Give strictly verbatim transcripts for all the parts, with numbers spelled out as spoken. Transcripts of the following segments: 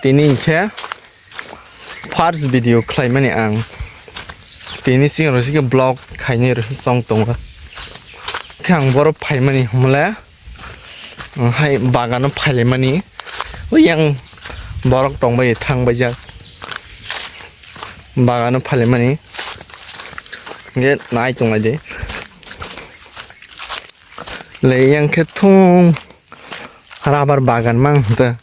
Tini hinkhe first video khlaimani ang. Tini sing rwsike vlog khainai rwsong tongo. Khe ang boro phaimani hwnle, hai bagano phailaimani. Ui yang borok tongbai thangbaijak. Bagano phailaimani. Hinkhe nai tonglaidi. Le yang khe thung. Rubber bagan mang ta.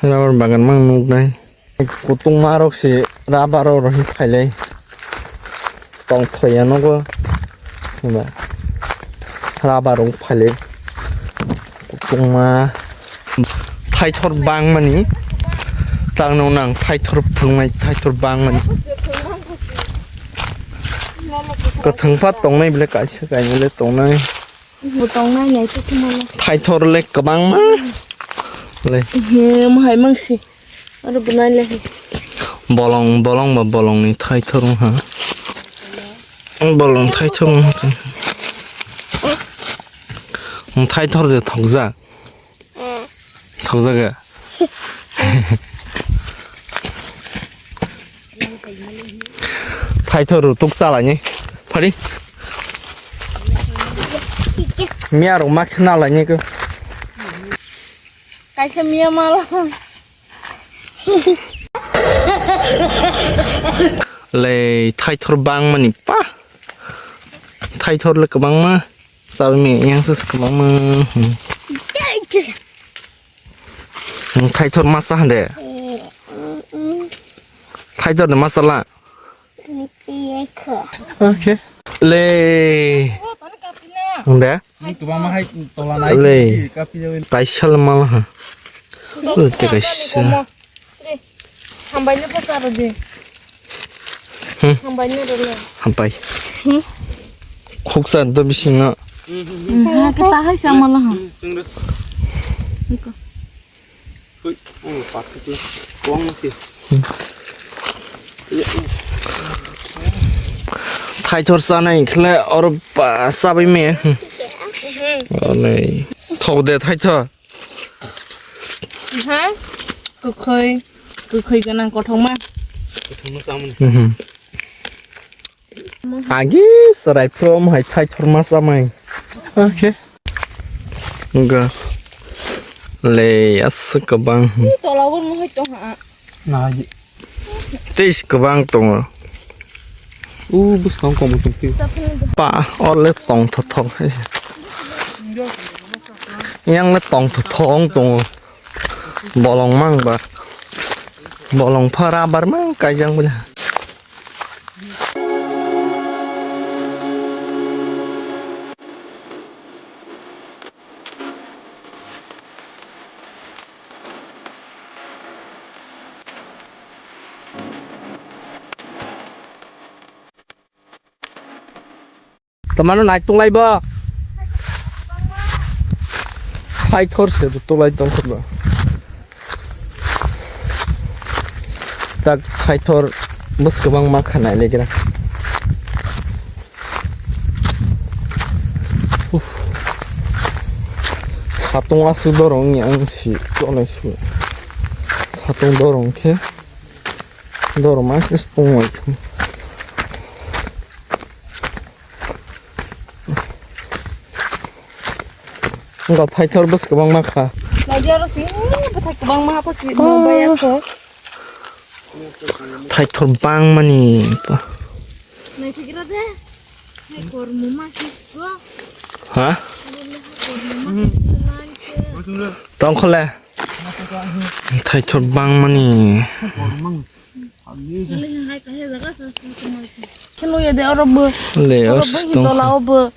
Rubber bagan mang nuknai. Kutung marok si rubber oro hi phailai. Tong thoya nogo. Ba. Rubber rok phailai. Kutung ma. Thaithor bangmani. Tangno nang thaithor phungnai thaithor bangmani. Kwthwngpha tongnai bile kaisa kainwi le tongnai. Bo tongnai nai se khumalo. Thaithor le kwbangma. Le. He, mohai mangsi. Aro bunai le. Bolong, bolong ba bolongni thaithor wngha. Bolong thaithor wngha. Thaithor de thokjak. Thokjaga. Thaithor rw tuk chalaini. Phari. Miya rok ma khna laini ko. Kaisa miya mala. Le thaithor bangmani pa. Thaithor le kwbangma. Chabi mi yang se kwbangma. Hmm. Thaithor masa hande. Thaithor ni masala. Okay. Le. Hande. Ni kwbangma hai tola nai. Le. Kapi jawi. Taisal mal ha. Te kaisa. Hambai no pasa ro de. Hmm. Hambai no ro le. Hambai. Hmm. Khuksa do bisingo. Hmm, ha ke ta hai sama lo ha. Iko. Hui, ang patik le. Kuang mati. Thaithor sanai khle oro pa sabai me. Hmm. Onei. Thok de thaithor. Ha? Kwkhwi, kwkhwi gwnang kothoma. Mhm. Agi serai from hai thaithor ma chamai. Okay. Ga. Le as kwbang. Tola won mo hai tong ha. Na ji. Tei kwbang tongo. U bwskang komo tongphi. Pa, o le tong thothok hai. Yang le tong thothok ong tongo. Bolong mang ba. Bolong pha rubber mang kaijang bwle. Tamano naitung lai bo. Thaithor se bo tulai tong khorba. Tak thaithor bwskang ma khanai legra. Uff. Satung aswk dorong ni ang si chonai su. Satung dorong khe dorong ma khe tong lai. Wngkha thaithor bwskang ma kha. Naidi oro si, bwthai kwbangma hapha si, ah. Mobile ko. Thaithor bangmani. Naithigra de. Hai kormo ma si go. Ha? Kormo ma si go. Tongkhole. Thaithor bangmani. Chalo ya de oro bo. Le, oro oro bo tong. Dola obo.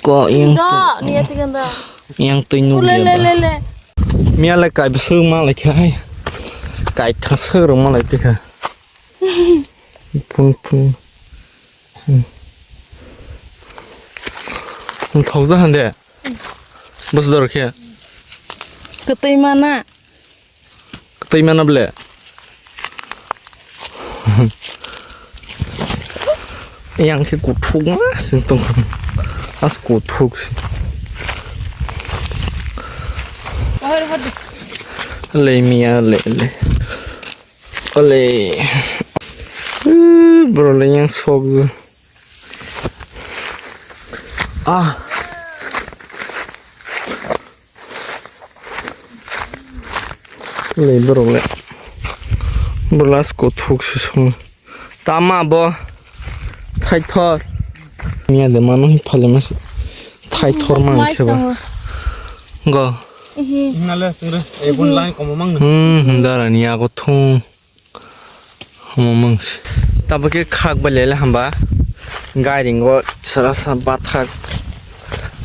Ko yang. Da, niya tiga da. Yang tui nuk le, ya le, da. Le, le. Miya le kai bwswk ma lai khai. Kai thaswk rok ma lai tikha. Phung phung. Hmm. Thokja hande. Bwswk dor khe. Kwtwi mana. Kwtwi mana ble. Yang khe kuthuk ma sing tong. As kuthuk si. Ole miya, ole, ole. Ole. Uh, bro, le yang sok je. Ah. Le, bro, le. Bro, last ko thuk se song. Tama bo. Thaithor. Miya de mano hi phale mas. Thaithor mang kheba. Go. Hinale sungre. E bon lai komo mang. Hmm, hmm, dara ni ago thung. Omo mangsi. Tabuk khe khak bai lele hamba. Gairingo sara sa bathak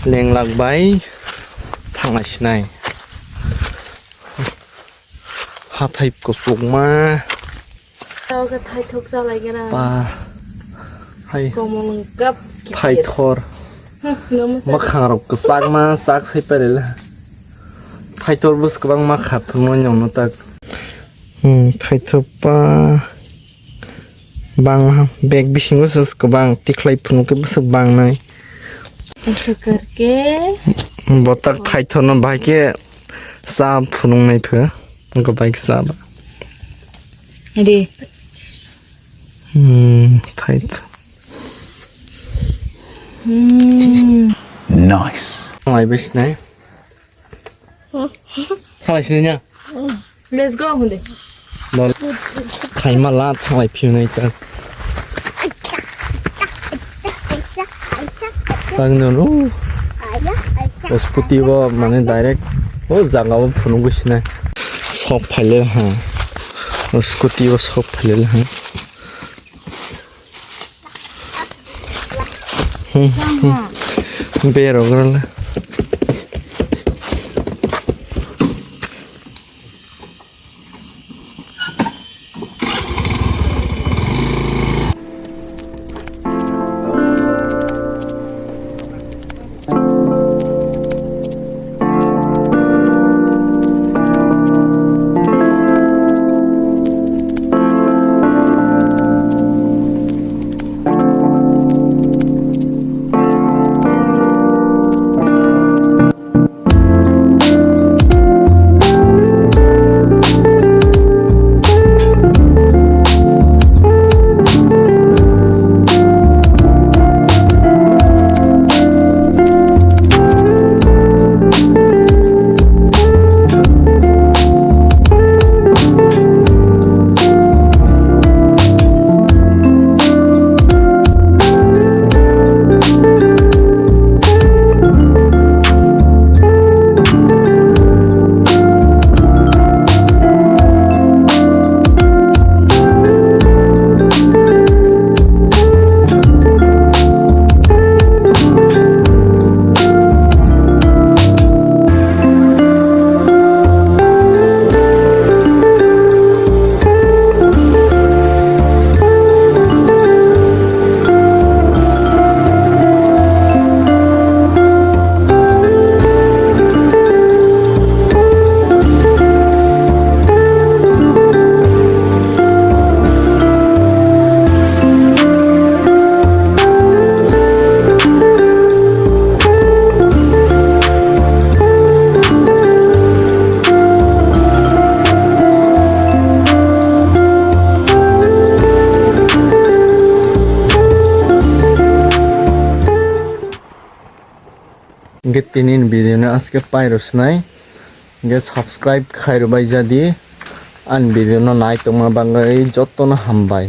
lenglak bai thanglai sinai. Hathai kuchukma. Tao khe thaithok chalai gana. Pa. Hai. Komol wngkap. Thaithor. Mwkhang rok kwchakma chak sai pai lele. Thaithor bwswk kwbangma kha phunuknai nokno tak. Hmm, thaithor pa bang bag bisingo se kwbang tikhlai phunuk khe bwswk bangnai. Aswk karke. Botak thaithor no bahai khe cha phunuknai pho. Wngkha bai khe cha ba. Adi. Hmm, thaithor. Hmm. Nice. Thanglai bai sinai. Thanglai sinai ya. Let's go, hunde. Dol. Thaima la thanglai phiyunai ta. Tang no no. O scooty bo mane direct o jaga o phunuk sinai. Sok phaile ha. O scooty bo sok phaile ha. Hmm, hmm. Berok rwla. Hingke tini ni video no aske pai rw sinai. Hingke subscribe khai rw bai jadi. Ani video no nai tongma bagwi joto no hambai.